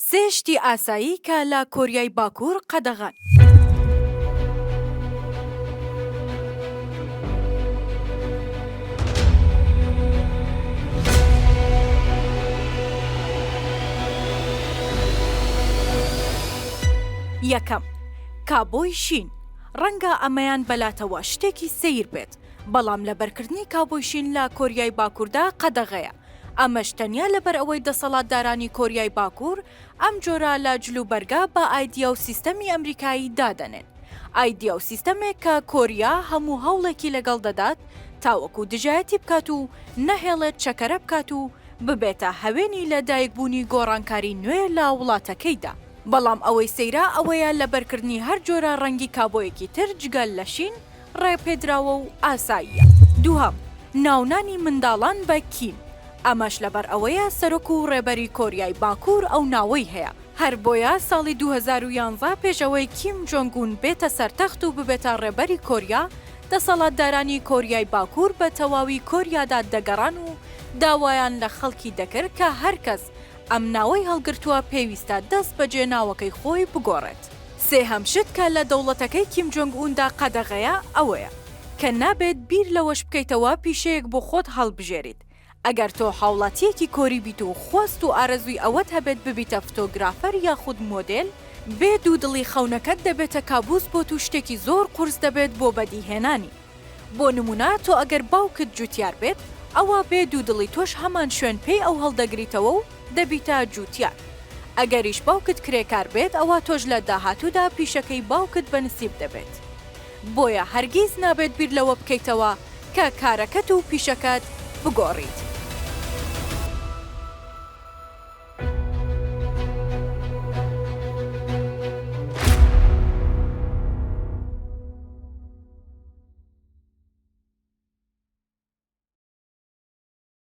سێ شتی ئاسایی کە لە کۆریای باکوور قەدەغەن. یەکەم، کابۆی شین، ڕەنگە ئەمەیان بەلاتەوە شتێکی سەیر بێت، بەڵام لەبەرکردنی کابۆی شین لە کۆریای باکووردا قەدەغەیە، ئەمەش تەنیا لەبەر ئەوەی دەسەڵاتدارانی کۆریای باکوور ئەم جۆرە لە جلوبەرگە بە ئایدیا و سیستەمی ئەمریکایی دادەنێن. ئایدیا و سیستەمێک کە کۆریا هەموو هەوڵێکی لەگەڵ دەدات تاوەکو دژایەتی بکات و نەهێڵێت چەکەرە بکات و ببێتە هەوێنی لە دایکبوونی گۆڕانکاری نوێ لە وڵاتەکەیدا. بەڵام ئەوەی سەیرە ئەوەیە لەبەرکردنی هەر جۆرە ڕەنگی کابۆیەکی تر جگە لە شین ڕێپێدراوە و ئاساییە. دووهەم، ناونانی منداڵان بە کیم، ئەمەش لەبەر ئەوەیە سەرۆک و ڕێبەری کۆریای باکوور ئەو ناوەی هەیە، هەر بۆیە ساڵی 2011 پێش ئەوەی کیم جۆنگ ئون بێتە سەر تەخت و ببێتە ڕێبەری کۆریا، دەسەڵاتدارانی کۆریای باکوور بە تەواوی کۆریادا دەگەڕان و داوایان لە خەڵکی دەکرد کە هەر کەس ئەم ناوەی هەڵگرتووە پێویستە دەست بەجێ ناوەکەی خۆی بگۆڕێت. سێهەم شت کە لە دەوڵەتەکەی کیم جۆنگ ئوندا قەدەغەیە ئەوەیە، کە نابێت بیر لەوەش بکەیتەوە پیشەیەک بۆ خۆت هەڵبژێریت. ئەگەر تۆ هاوڵاتییەکی کۆری بیت و خواست و ئارەزووی ئەوەت هەبێت ببیتە فتۆگرافەر یاخود مۆدێل، بێ دوودڵی خەونەکەت دەبێتە کابوس بۆت و شتێکی زۆر قورس دەبێت بۆ بەدیهێنانی. بۆ نموونە تۆ ئەگەر باوکت جوتیار بێت، ئەوا بێ دوودڵی تۆش هەمان شوێن پێی ئەو هەڵدەگریتەوە و دەبیتە جوتیار. ئەگەریش باوکت کرێکار بێت ئەوا تۆش لە داهاتوودا پیشەکەی باوکت بە نسیب دەبێت. بۆیە هەرگیز نابێت بیر لەوە بکەیتەوە کە کارەکەت و پیشەکەت بگۆڕیت.